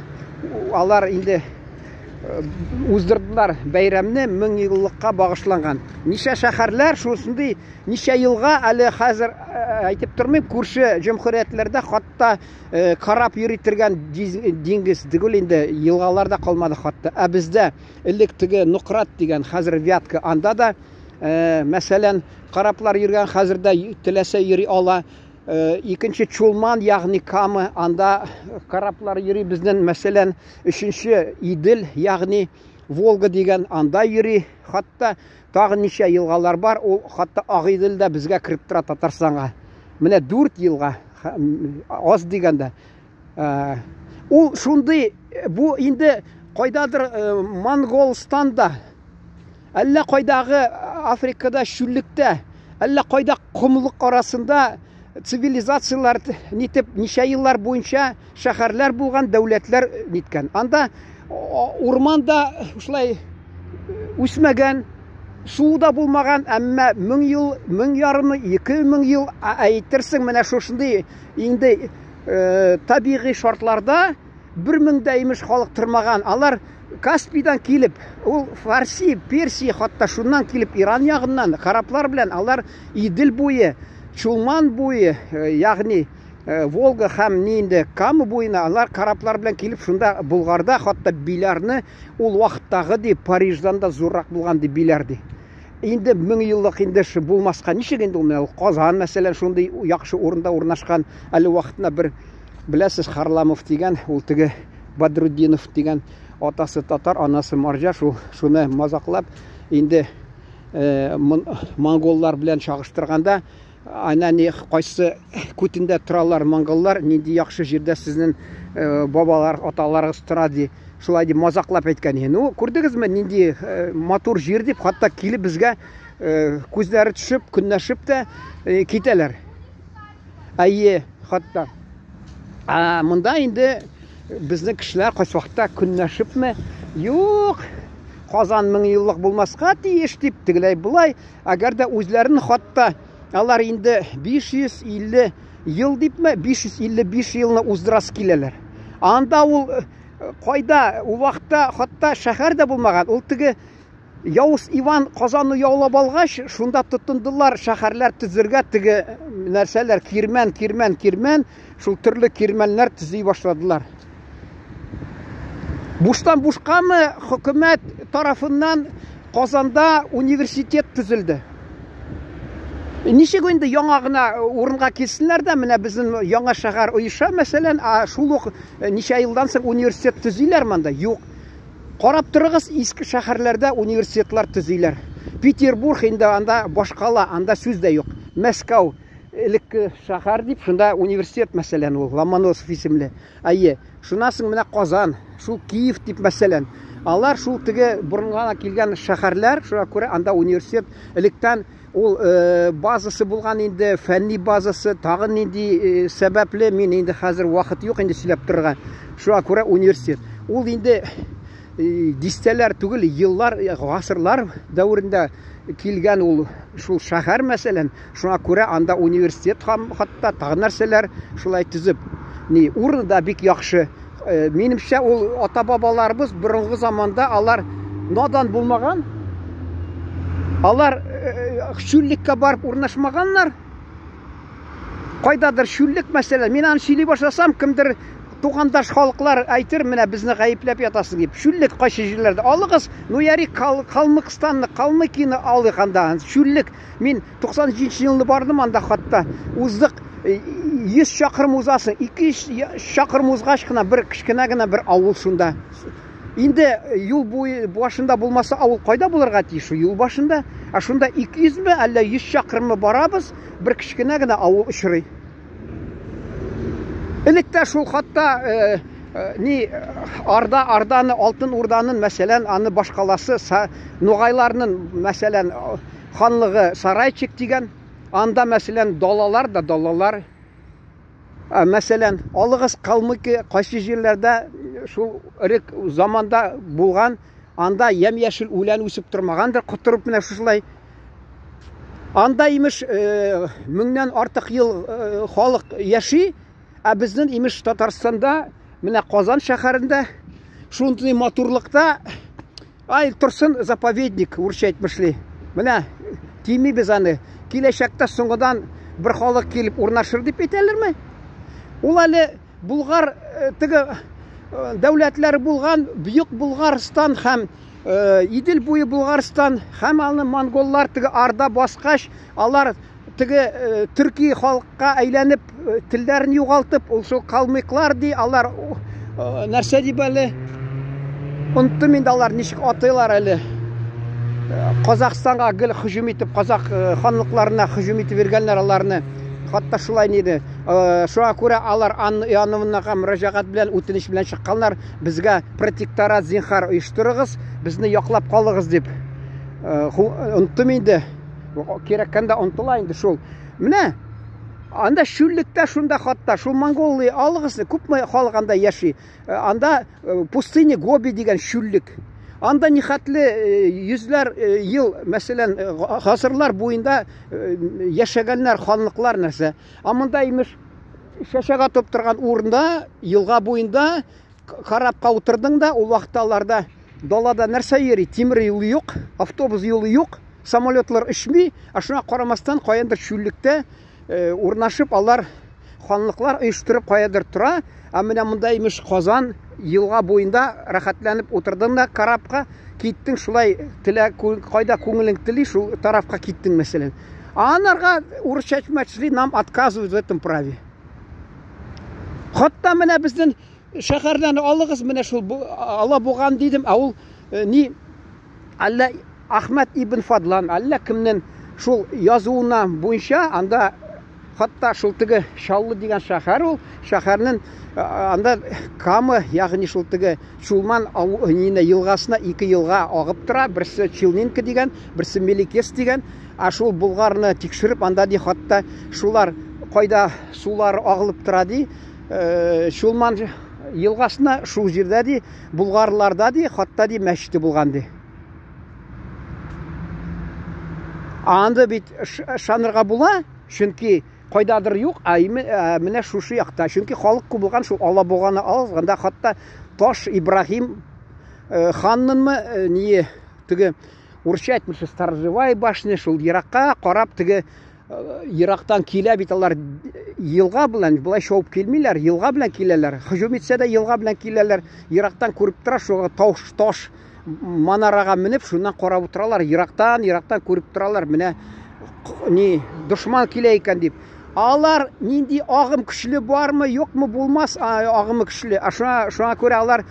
алар инде уздырдылар бәйрәмне 1000 еллыкка багышланган. Ничә шәһәрләр шушындый ничә елга әле хәзер әйтеп тормыйм, күрше җөмһүриятләрдә хатта карап йөри торган диңгез түгел инде, елгалар да калмады хатта. Ә бездә элек теге Нукрат дигән, хәзер Вятка, анда да, мәсәлән, караплар йөргән, хәзер дә теләсә йөри ала. Икенче Чулман, ягъни Кама, анда кораблар йөри безнең, мәсәлән, өченче Идел, ягъни Волга дигән, анда йөри. Хатта тагын ничә елгалар бар, ул хатта Агыйдел дә безгә кереп тора Татарстанга. Менә дүрт елга, аз дигәндә. Ул шундый, бу инде кайдадыр Монголстанда, әллә кайдагы Африкада чүллектә, әллә кайда комлык арасында цивилизацияләр нитеп ничә еллар буенча шәһәрләр булган, дәүләтләр ниткән. Анда урман да шулай үсмәгән, су да булмаган, әмма мең ел, мең ярымы, 2000 ел әйтерсең, менә шушындый инде табигый шартларда бер мең дә имеш халык тормаган. Алар Каспийдан килеп, ул Фарси, Персия, хатта шуннан килеп Иран ягыннан кораблар белән алар Идел буе, Чулман буе, ягъни Волга һәм ни инде Кама буена алар кораблар белән килеп шунда Болгарда, хатта Биләрне ул вакыттагы ди Париждан да зуррак булган ди Биләр ди. Инде мең еллык инде булмаска ничек инде ул, менә ул Казан мәсәлән шундый яхшы урында урнашкан, әле вакытында бер беләсез Харламов дигән, ул теге Бадруддинов дигән атасы татар, анасы марҗа, шул шуны мазаклап инде монголлар белән чагыштырганда, ана ни кайсы күтендә торалар монголлар, нинди яхшы җирдә сезнең бабалар, аталарыгыз тора ди. Шулай дип мазаклап әйткән. Ну, күрдегезме, нинди матур җир дип, хатта килеп безгә күзләре төшеп, көнләшеп тә китәләр. Әйе, хатта. Ә монда инде безнең кешеләр кайсы вакытта көнләшепме? Юк, Казан мең еллык булмаска тиеш дип, тегеләй болай. Әгәр дә үзләрен хатта алар инде 550 ел дипме, 555 елны уздырасы киләләр. Анда ул кайда, ул вакытта хатта шәһәр дә булмаган. Ул теге Явыз Иван Казанны яулап алгач, шунда тотындылар шәһәрләр төзергә, теге нәрсәләр, кирмән, кирмән, кирмән, шул төрле кирмәннәр төзи башладылар. Буштан бушкамы хөкүмәт тарафыннан Казанда университет төзелде. Ничек инде яңа гына урынга килсеннәр дә, менә безнең яңа шәһәр оеша, мәсәлән, ә шул ук ничә елдан соң университет төзиләр монда? Юк. Карап торыгыз, иске шәһәрләрдә университетлар төзиләр. Петербург инде анда башкала, анда сүз дә юк. Мәскәү элекке шәһәр дип, шунда университет мәсәлән ул, Ломоносов исемле. Әйе, шуннан соң менә Казан, шул Киев дип мәсәлән. Алар шул теге борынгы килгән шәһәрләр, шуңа күрә анда университет электән ул базасы булган инде, фәнни базасы, тагын нинди сәбәпле, мин инде хәзер вакыт юк инде сөйләп торырга. Шуңа күрә университет. Ул инде дистәләр түгел, еллар, гасырлар дәверендә килгән ул шул шәһәр мәсәлән. Шуңа күрә анда университет һәм хатта тагын нәрсәләр шулай төзеп. Ни, урыны да бик яхшы. Минемчә, ул ата-бабаларыбыз борынгы заманда алар надан булмаган. Алар чүллеккә барып урнашмаганнар. Кайдадыр чүллек мәсәлән, мин аны сөйли башласам, кемдер тугандаш халыклар әйтер, менә безне гаепләп ятасың дип. Чүллек кайсы җирләрдә алыгыз, ну яри Калмыкстанны, Калмыкияне алыйк анда. Чүллек. Мин 97 елны бардым анда хатта. Уздык 100 чакрым узасың, 200 чакрым узгач кына бер кечкенә генә бер авыл шунда. Инде юл буе башында булмаса, авыл кайда булырга тиеш? Юл башында. Ә шунда 200 ме, әллә 100 чакрыммы барабыз, бер кечкенә генә авыл очрый. Электә шул хатта ни Арда, Арданы, Алтын Урданың, мәсәлән, аны башкаласы Нугайларның, мәсәлән, ханлыгы Сарайчик дигән. Анда, мәсәлән, далалар да далалар. Мәсәлән, алыгыз Калмыкия, кайсы җирләрдә шул элек заманда булган, анда ямь-яшел үлән үсеп тормагандыр, котырып менә шушылай. Анда имеш меңнән артык ел халык яши, ә безнең имеш Татарстанда, менә Казан шәһәрендә шундый матурлыкта, ай, торсын заповедник, урысча әйтмешли. Менә тимибез аны. Киләчәктә соңгыдан бер халык килеп урнашыр дип әйтәләрме? Ул әле Булгар теге дәүләтләре булган Бөек Булгарстан һәм Идел буе Булгарстан һәм аны монголлар теге Орда баскач, алар теге төрки халыкка әйләнеп, телләрен югалтып, ул шул калмыклар ди, алар нәрсә дип әле? Оныттым инде алар ничек атыйлар әле. Казахстанга гел һөҗүм итеп, казах ханлыкларына һөҗүм итеп йөргәннәр аларны. Хатта шулай ниде. Шуңа күрә алар Анна Иоанновнага мөрәҗәгать белән, үтенеч белән чыкканнар, безгә протекторат зинхар оештырыгыз, безне яклап калыгыз дип. Оныттым инде. Кирәккәндә онытыла инде шул. Менә анда шүллектә шунда хатта шул Монголия алыгыз, күпме халык анда яши. Анда пустыня Гоби дигән шүллек. Анда нихәтле йөзләр ел, мәсәлән, гасырлар буенда яшәгәннәр, ханлыклар нәрсә. Ә монда имеш чәчәк атып торган урында, елга буенда корабка утырдың да, ул вакытта аларда далада нәрсә йөри? Тимер юлы юк, автобус юлы юк, самолетлар очмый, ә шуңа карамастан каяндыр чүллектә урнашып алар ханлыклар оештырып каядыр тора. Ә менә монда имеш Казан елга буенда рәхәтләнеп утырдың да корабка киттең, шулай телә кайда күңелең тели, шул тарафка киттең, мәсәлән. А анарга урысча әйтмәкче, нам отказывают в этом праве. Хатта менә безнең шәһәрдән алыгыз, менә шул Алабуган дидем, ә ул ни әллә Ахмәд ибн Фадлан, әллә кемнең шул язуына буенча анда хатта шул теге Чаллы дигән шәһәр ул, шәһәрнең анда Кама, ягъни шул теге Чулман нине елгасына ике елга агып тора, берсе Челнинка дигән, берсе Мелекес дигән. Ә шул Булгарны тикшереп, анда ди хатта шулар кайда сулар агылып тора ди, Чулман елгасына шул җирдә ди, Булгарларда ди, хатта ди мәчете булган ди. Анда бит ышанырга була, чөнки кайдадыр юк, ә менә шушы якта. Чөнки халык күп булган, шул Алабуганы алганда хатта Таш Ибраһим ханнынмы, ние, теге урысча әйтмешли, сторожевая башня, шул еракка карап теге ерактан килә бит алар елга белән, болай шауып килмиләр, елга белән киләләр. Һөҗүм итсә дә елга белән киләләр. Ерактан күреп тора, шуңа таш, таш манарага менеп, шуннан карап утыралар, ерактан, ерактан күреп торалар, менә ни дошман килә икән дип. Алар нинди агым көчле бармы, юкмы, булмас агымы көчле. Ә шуңа күрә алар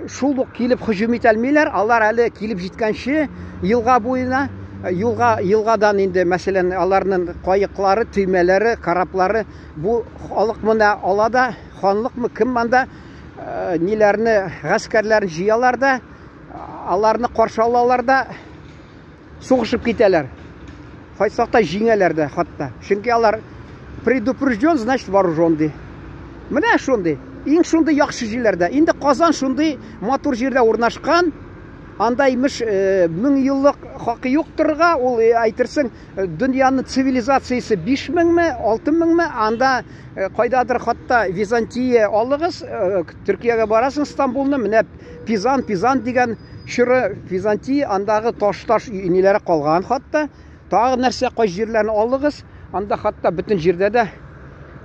шул ук килеп һөҗүм итә алмыйлар. Алар әле килеп җиткәнче елга буена, юлга, елгадан инде, мәсәлән, аларның каеклары, төймәләре, кораблары бу халык моны ала да, ханлыкмы, кем монда ниләрне, гаскәрләрен җыялар да, аларны каршы алалар да, сугышып китәләр. Кайсы вакытта җиңәләр дә хатта. Чөнки алар предупрежден, значит вооружен ди. Менә шундый, иң шундый яхшы җирләрдә. Инде Казан шундый матур җирдә урнашкан. Анда имеш мең еллык хакы юк торырга, ул әйтерсең дөньяның цивилизациясе 5000-ме, 6000-ме, анда кайдадыр хатта Византия алыгыз, Төркиягә барасың, Стамбулны, менә Пизан, Пизан дигән чоры Византия, андагы таш-таш ниләре калган хатта. Тагы нәрсә, кай җирләрне алыгыз, анда хатта бөтен җирдә дә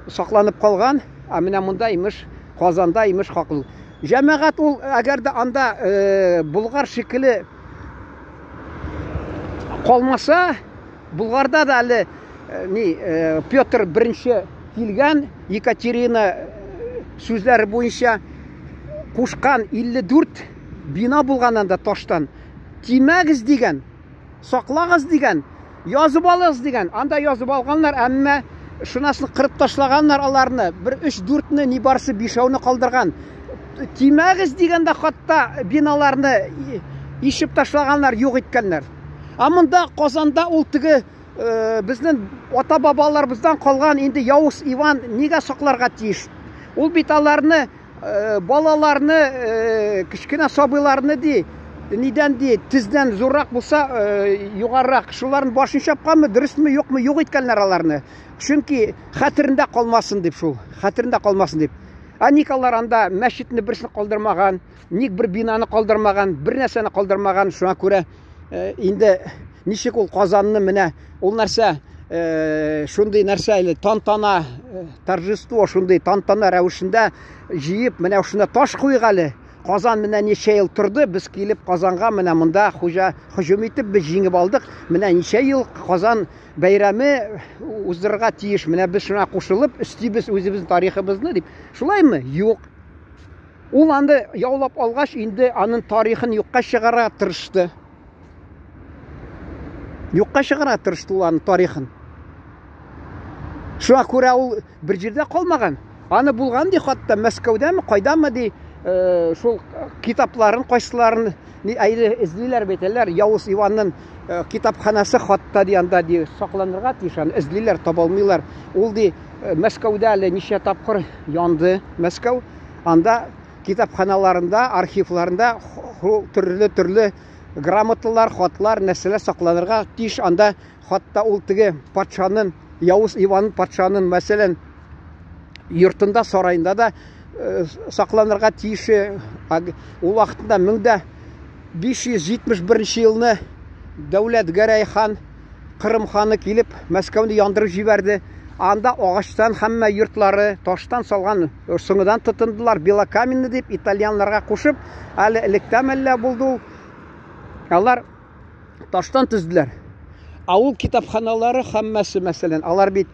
сакланып калган. Ә менә монда имеш, Казанда имеш хаклы. Җәмәгать ул, әгәр дә анда Булгар шикелле калмаса, Булгарда да әле ни Петр I килгән, Екатерина сүзләре буенча кушкан 54 бина булган анда таштан. Тимәгез дигән, саклагыз дигән, язып алыгыз дигән. Анда язып алганнар, әмма шунасын кырып ташлаганнар аларны. Бер 3-4-не, ни барысы 5-әүне калдырган. Тимәгез дигәндә хатта биналарны ишеп ташлаганнар, юк иткәннәр. Ә монда Казанда ул теге безнең ата-бабаларыбыздан калган инде Явыз Иван нигә сакларга тиеш? Ул бит аларны, балаларны, кечкенә сабыйларны ди, нидән ди, тездән зуррак булса, югарырак, шуларын башын чапканмы, дөресме, юкмы, юк иткәннәр аларны. Чөнки хәтерендә калмасын дип шул, хәтерендә калмасын дип. Ә ник алар анда мәчетне берсен калдырмаган, ник бер бинаны калдырмаган, бер нәрсәне калдырмаган, шуңа күрә инде ничек ул Казанны менә ул нәрсә, шундый нәрсә әле тантана, торжество шундый тантана рәвешендә җыеп, менә шунда таш куйык әле. Казан менә ничә ел торды, без килеп Казанга менә монда хуҗа һөҗүм итеп без җиңеп алдык. Менә ничә ел Казан бәйрәме уздырырга тиеш. Менә без шуңа кушылып өстибез үзебезнең тарихыбызны дип. Шулаймы? Юк. Ул аны яулап алгач, инде аның тарихын юкка чыгарырга тырышты. Юкка чыгарырга тырышты ул аның тарихын. Шуңа күрә ул бер җирдә калмаган. Аны булган ди хатта Мәскәүдәме, кайдамы ди, э, шул китапларын кайсыларын әйе эзлиләр бит әлләр. Явыз Иванның э, китапханасы хатта ди анда ди сакланырга тиеш, аны эзлиләр, таба алмыйлар. Ул ди э, Мәскәүдә әле ничә тапкыр янды Мәскәү. Анда китапханаларында, архивларында төрле-төрле грамоталар, хатлар, нәрсәләр сакланырга тиеш. Анда хатта ул теге патшаның, Явыз Иван патшаның, мәсәлән, йортында, сараенда да э, сакланырга тиеше. Ул вакытында 1571 елны Дәүләт Гәрәй хан Кырым ханы килеп, Мәскәүне яндырып җибәрде. Анда агачтан һәммә йортлары таштан салган соңыдан тотындылар, белокаменный дип итальяннарга кушып, әле электә мәллә булды ул. Алар таштан төзделәр. Авыл китапханалары һәммәсе, мәсәлән, алар бит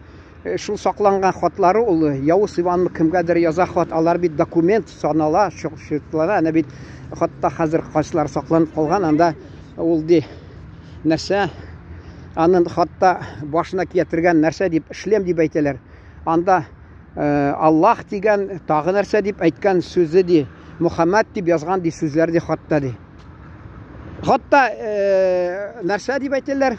э, шул сакланган хатлары ул э, Явыз Иванны кемгәдер яза хат, алар бит документ санала, чыклана, әнә бит хатта хәзер кайсылары сакланып калган, анда ул ди нәрсә анын хатта башына киятергән нәрсә дип шлем дип әйтәләр. Анда э, Аллаһ дигән тагы нәрсә дип әйткән сүзе ди, Мөхәммәд дип язган ди сүзләр ди хатта ди. Хатта э, нәрсә дип әйтәләр?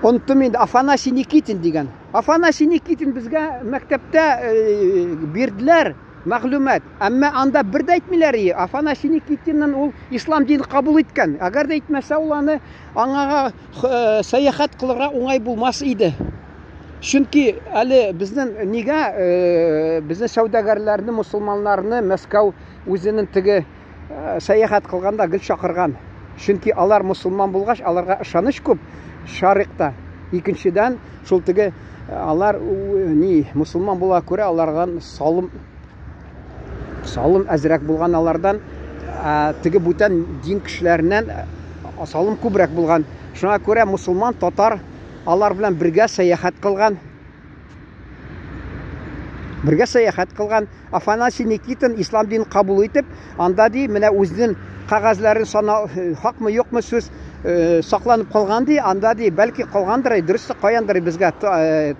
Оныттым инде, Афанасий Никитин дигән. Афанасий Никитин безгә мәктәптә э, бирделәр мәгълүмат. Әмма анда бер дә әйтмиләр и. Афанасий Никитиннан ул ислам динен кабул иткән. Әгәр дә әйтмәсә, ул аны аңага э, сәяхәт кылырга уңай булмас иде. Чөнки әле безнең нигә э, безнең сәүдәгәрләрне, мусулманнарны Мәскәү үзенең теге Э, сәяхәт кылганда гел чакырган. Чөнки алар мусулман булгач, аларга ышаныч күп шарикта. Икенчедән, шул теге э, алар ни мусулман була күрә, алардан салым салым әзрәк булган алардан, ә, теге бүтән дин кешеләреннән э, салым күбрәк булган. Шуңа күрә мусулман татар алар белән бергә сәяхәт кылган. Бергә сәяхәт кылган Афанасий Никитин ислам динен кабул итеп, анда ди, менә үзенең кәгазьләрен сана, хакмы юкмы сүз э, сакланып калган ди, анда ди, бәлки калгандыр, дөресе каяндыр безгә э,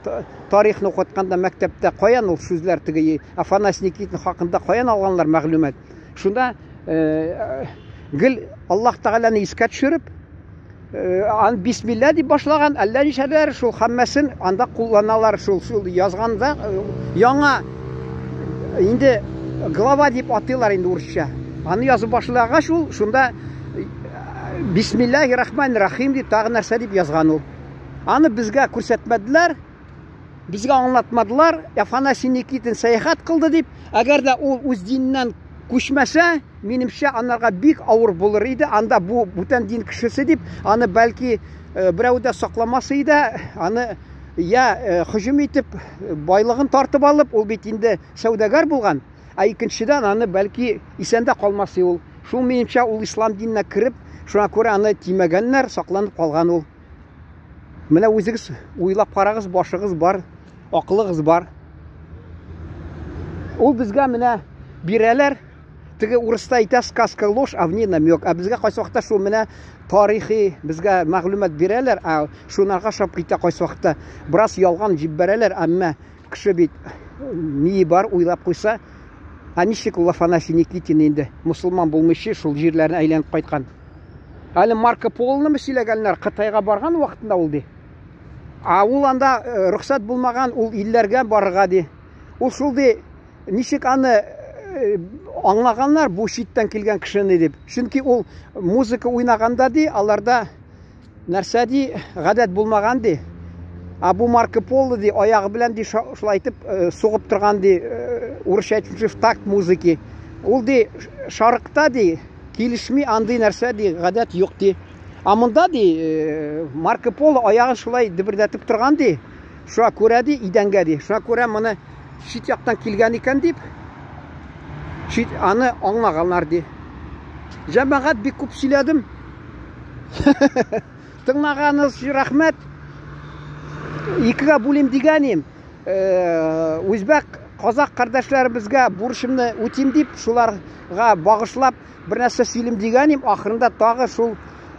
тарихны укытканда мәктәптә каян ул сүзләр теге Афанасий Никитин хакында каян алганнар мәгълүмат. Шунда э, гел Аллаһ Тәгаләне искә төшереп, Э, ан бисмилла дип башлаган, әллә ничәләр шул һәммәсен анда кулланалар, шул шул язганда э, яңа инде глава дип атыйлар инде урысча. Аны язып башлагач ул шунда э, бисмиллахи рахмани рахим дип тагы нәрсә дип язган ул. Аны безгә күрсәтмәделәр, безгә аңлатмадылар. Афанасий Никитин сәяхәт кылды дип, әгәр дә ул үз диненнән күчмәсә, Минемчә, анарга бик авыр булыр иде. Анда бу бүтән дин кешесе дип, аны бәлки э, берәү дә сакламас иде. Аны я э, һөҗүм итеп, байлыгын тартып алып, ул бит инде сәүдәгәр булган. Ә икенчедән аны бәлки исән дә калмас ул. Шул минемчә, ул ислам диненә кереп, шуңа күрә аны тимәгәннәр, сакланып калган ул. Менә үзегез уйлап карагыз, башыгыз бар, акылыгыз бар. Ул безгә менә бирәләр. Теге урыста әйтә сказка ложь, а в ней намек. Ә безгә кайсы вакытта шул менә тарихи безгә мәгълүмат бирәләр, ә шунарга шап китә кайсы вакытта. Бераз ялган җибәрәләр, әмма кеше бит мие бар, уйлап куйса, ә ничек ул Афанасий Никитин инде мусулман булмыйча шул җирләрне әйләнеп кайткан. Әле Марко Полоны сөйләгәннәр, Кытайга барган вакытында ул ди. Ә ул анда э, рөхсәт булмаган ул илләргә барырга ди. Ул шул ди Ничек аны э, аңлаганнар бу читтән килгән кешене дип. Чөнки ул музыка уйнаганда ди, аларда нәрсә ди, гадәт булмаган ди. А бу Марко Поло ди, аягы белән ди шулай итеп э, сугып торган ди, э, урысча әйтмешли в такт музыки. Ул ди шарыкта ди, килешми андый нәрсә ди, гадәт юк ди. А монда ди Марко Поло аягын шулай дөбердәтеп торган ди. Шуңа күрә ди, идәнгә ди. Шуңа күрә моны чит яктан килгән икән дип, Чит аны аңлаганнар ди. Җәмәгать бик күп сөйләдем. Тыңлаганыгыз өчен рәхмәт. Икегә бүлим дигән идем. Э, үзбәк, казак кардәшләребезгә бурычымны үтим дип, шуларга багышлап бер нәрсә сөйлим дигән идем. Ахырында тагы шул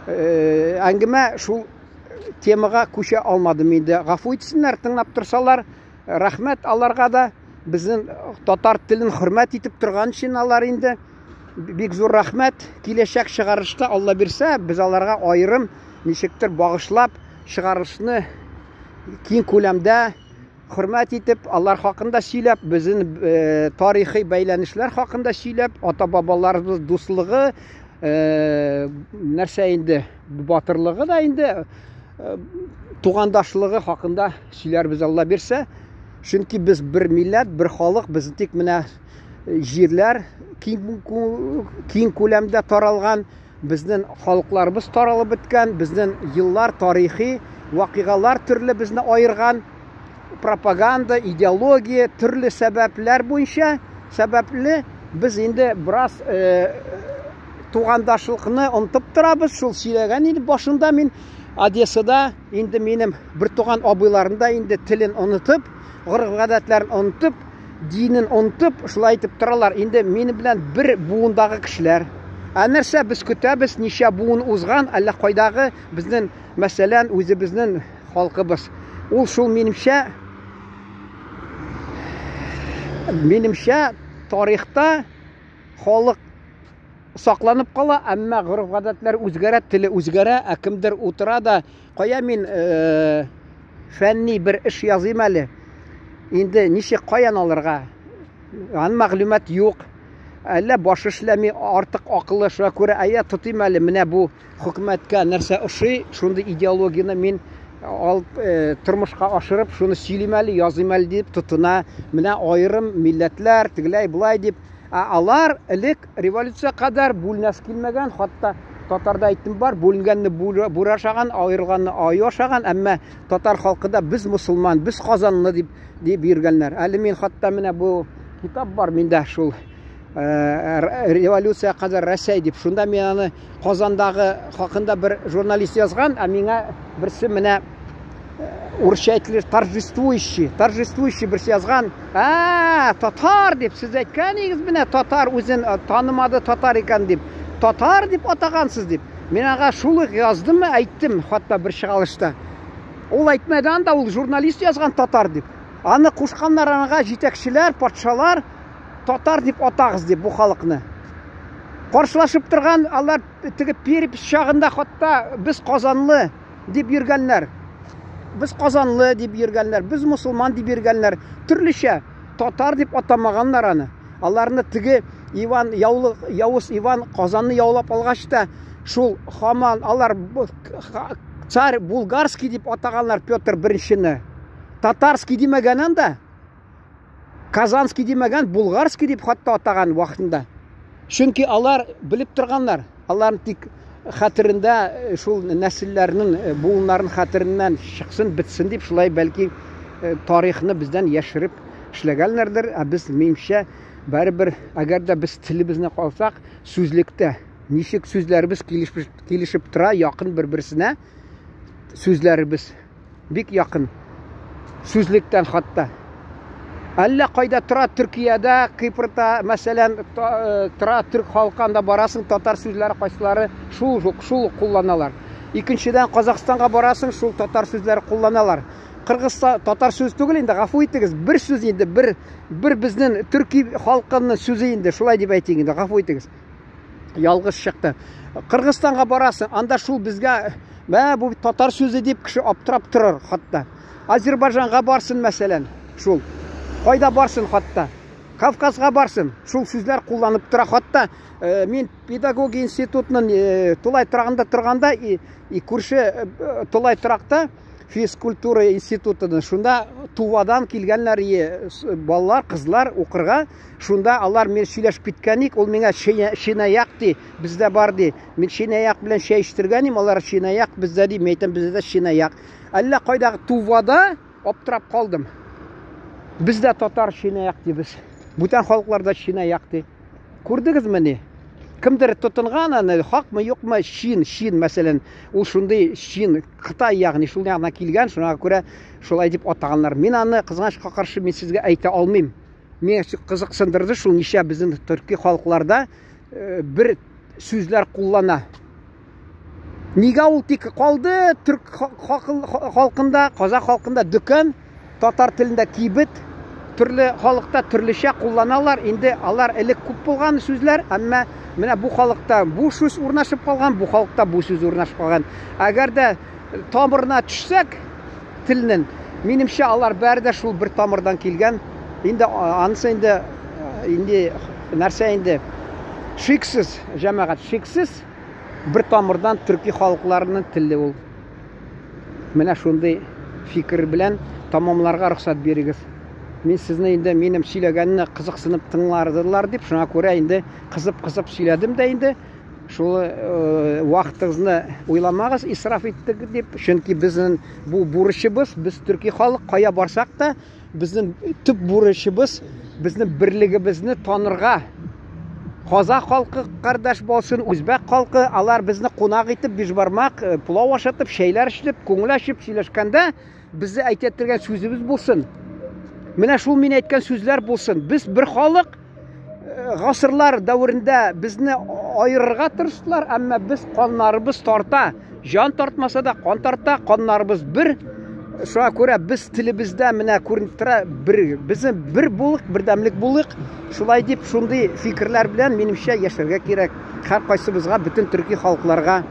э, әңгәмә шул темага күчә алмадым инде. Гафу итсеннәр, тыңлап торсалар, рәхмәт аларга да. Безнең татар телен хөрмәт итеп торган өчен алар инде бик зур рәхмәт. Киләчәк чыгарышта Алла бирсә, без аларга аерым ничектер багышлап чыгарышны киң күләмдә хөрмәт итеп, алар хакында сөйләп, безнең э, тарихи бәйләнешләр хакында сөйләп, ата-бабаларыбыз дуслыгы, э, нәрсә инде, батырлыгы да инде, э, тугандашлыгы хакында сөйләрбез Алла бирсә. Чөнки без бер милләт, бер халык, без тик менә җирләр киң, киң күләмдә таралган, Безнен халыкларыбыз таралып беткән, безнен еллар тарихи вакыйгалар төрле безне аерган, пропаганда, идеология, төрле сәбәпләр буенча сәбәпле без инде бераз э, тугандашлыкны онытып торабыз. Шул сөйләгән инде башында мин Одессада инде минем бертуган абыйларым да инде телен онытып, гореф-гадәтләрен онытып, динен онытып, шулай итеп торалар. Инде минем белән бер буындагы кешеләр. Ә нәрсә без көтәбез, ничә буын узган, әллә кайдагы безнең, мәсәлән, үзебезнең халкыбыз. Ул шул минемчә, минемчә тарихта халык сакланып кала, әмма гореф-гадәтләр үзгәрә, теле үзгәрә, ә кемдер утыра да, кая мин э, фәнни бер эш языйм әле. Инде ничек каян алырга? Ан мәгълүмат юк. Әллә башы эшләми, артык акыллы, шуңа күрә әйә тотыйм әле менә бу хөкүмәткә нәрсә ошый, шундый идеологияне мин алып э, тормышка ашырып, шуны сөйлим әле, языйм әле дип тотына. Менә аерым милләтләр, тегеләй, болай дип. Ә алар элек революция кадәр бүленәсе килмәгән, хатта татарда әйтем бар, бүленгәнне бүре ашаган, аерылганны аю ашаган, әмма татар халкы да без мусулман, без казанлы дип дип йөргәннәр. Әле мин хатта менә бу китап бар миндә шул э, революция кадәр Рәсәй дип. Шунда мин аны Казандагы хакында бер журналист язган, ә миңа берсе менә урысча әйтелер торжествующий, торжествующий берсе язган, ә, татар дип, сез әйткән идегез менә татар үзен танымады татар икән дип, татар дип атагансыз дип. Мин аңа шул ук яздым, әйттем, хатта бер чыгалышта. Ул әйтмәде анда, ул журналист язган татар дип. Аны кушканнар аңа җитәкчеләр, патшалар, татар дип атагыз дип бу халыкны. Каршылашып торган алар теге перепись чагында хатта без казанлы дип йөргәннәр. Без казанлы дип йөргәннәр, без мусулман дип йөргәннәр. Төрлечә татар дип атамаганнар аны. Аларны теге Иван яулы, Явыз Иван Казанны яулап алгач та шул хаман алар царь булгарский дип атаганнар Петр I-не. Татарский димәгән анда. Казанский димәгән, Булгарский дип хатта атаган вакытында. Чөнки алар белеп торганнар. Аларның тик хәтерендә э, шул нәселләрнең э, буыннарын хәтереннән чыксын, бетсен дип шулай бәлки э, тарихны бездән яшереп эшләгәннәрдер. Ә без минемчә барыбер әгәр дә без телебезне калсак, сүзлектә ничек сүзләребез килешеп, килешеп тора, якын бер-берсенә сүзләребез Бик якын. Сүзлектән хатта. Әллә кайда тора Төркиядә, Кипрда, мәсәлән, э, тора төрк халкы анда барасың, татар сүзләре кайсылары шул шул кулланалар. Икенчедән Казахстанга барасың, шул татар сүзләре кулланалар. Кыргызстан татар сүз түгел инде, гафу итегез, бер сүз инде, бер бер безнең төрки халкының сүзе инде, шулай дип әйтик инде, гафу итегез. Ялгыш чыкты. Кыргызстанга барасың, анда шул безгә, мә, бу татар сүзе дип кеше аптырап торыр хатта. Азербайҗанга барсын, мәсәлән, шул. Кайда барсын хатта? Кавказга барсын, шул сүзләр кулланып тора хатта. Э, мин педагогия институтының э, тулай торагында торганда, и, и күрше э, тулай торакта физкультура институтының шунда Тувадан килгәннәр балалар, кызлар укырга. Шунда алар мен сөйләшеп киткән ик, ул миңа чинаяк ди, бездә бар ди. Мин чинаяк белән чәй эчтергән идем, алар чинаяк бездә ди, мин әйтәм, бездә дә чинаяк. Әллә кайдагы Тувада аптырап калдым. Бездә татар чинаяк дибез. Бүтән халыкларда чинаяк ди. Күрдегезмени? Кемдер тотынган аны, хакмы, юкмы, Чин, Чин, мәсәлән, ул шундый Чин, Кытай, ягъни шул ягына килгән, шуңа күрә шулай дип атаганнар. Мин аны, кызганычка каршы, мин сезгә әйтә алмыйм. Миңа кызыксындырды шул ничә безнең төрки халыкларда э, бер сүзләр куллана. Нигә ул тик калды төрк халкында, казах халкында дүкән, татар телендә кибет, төрле халыкта төрлечә кулланалар. Инде алар элек күп булган сүзләр, әмма менә бу халыкта бу сүз урнашып калган, бу халыкта бу сүз урнашып калган. Әгәр дә тамырына төшсәк телнең, минемчә, алар бәре дә шул бер тамырдан килгән. Инде анысы инде инде нәрсә инде шиксез, җәмәгать, шиксез бер тамырдан төрки халыкларының теле ул. Менә шундый фикер белән тамамларга рөхсәт бирегез. Мин сезне инде минем сөйләгәнне кызыксынып тыңлардылар дип, шуңа күрә инде кызып-кызып сөйләдем дә инде. Шул э, вакытыгызны уйламагыз, исраф иттек дип, чөнки безнең бу бурычыбыз, без төрки халык кая барсак та, Безнең төп бурычыбыз безнең берлегебезне танырга. Казах халкы кардәш булсын, үзбәк халкы, алар безне кунак итеп, бишбармак, э, пылау ашатып, чәйләр эчеп, күңел ачып сөйләшкәндә, безне әйтә торган сүзебез булсын. Менә шул мин әйткән сүзләр булсын. Без бер халык, гасырлар дәверендә безне аерырга тырыштылар, әмма без каннарыбыз тарта. Җан тартмаса да кан тарта, каннарыбыз бер. Шуңа күрә без телебездә менә күренеп тора, бер, безне бер булык, бердәмлек булык. Шулай дип, шундый фикерләр белән минемчә яшәргә кирәк. Һәркайсыбызга, бөтен төрки халыкларга.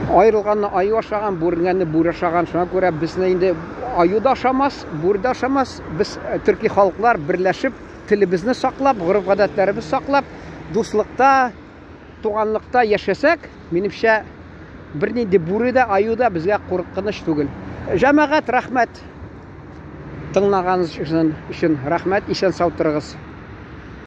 Аерылганны аю ашаган, бүренгәнне бүре ашаган. Шуңа күрә безне инде аю да ашамас, бүре дә ашамас. Без э, төрки халыклар берләшеп, телебезне саклап, гореф-гадәтләребез саклап, дуслыкта, туганлыкта яшәсәк, минемчә, бернинди бүре дә, аю да безгә куркыныч түгел. Җәмәгать, рәхмәт. Тыңлаганыгыз өчен рәхмәт. Исән-сау торыгыз.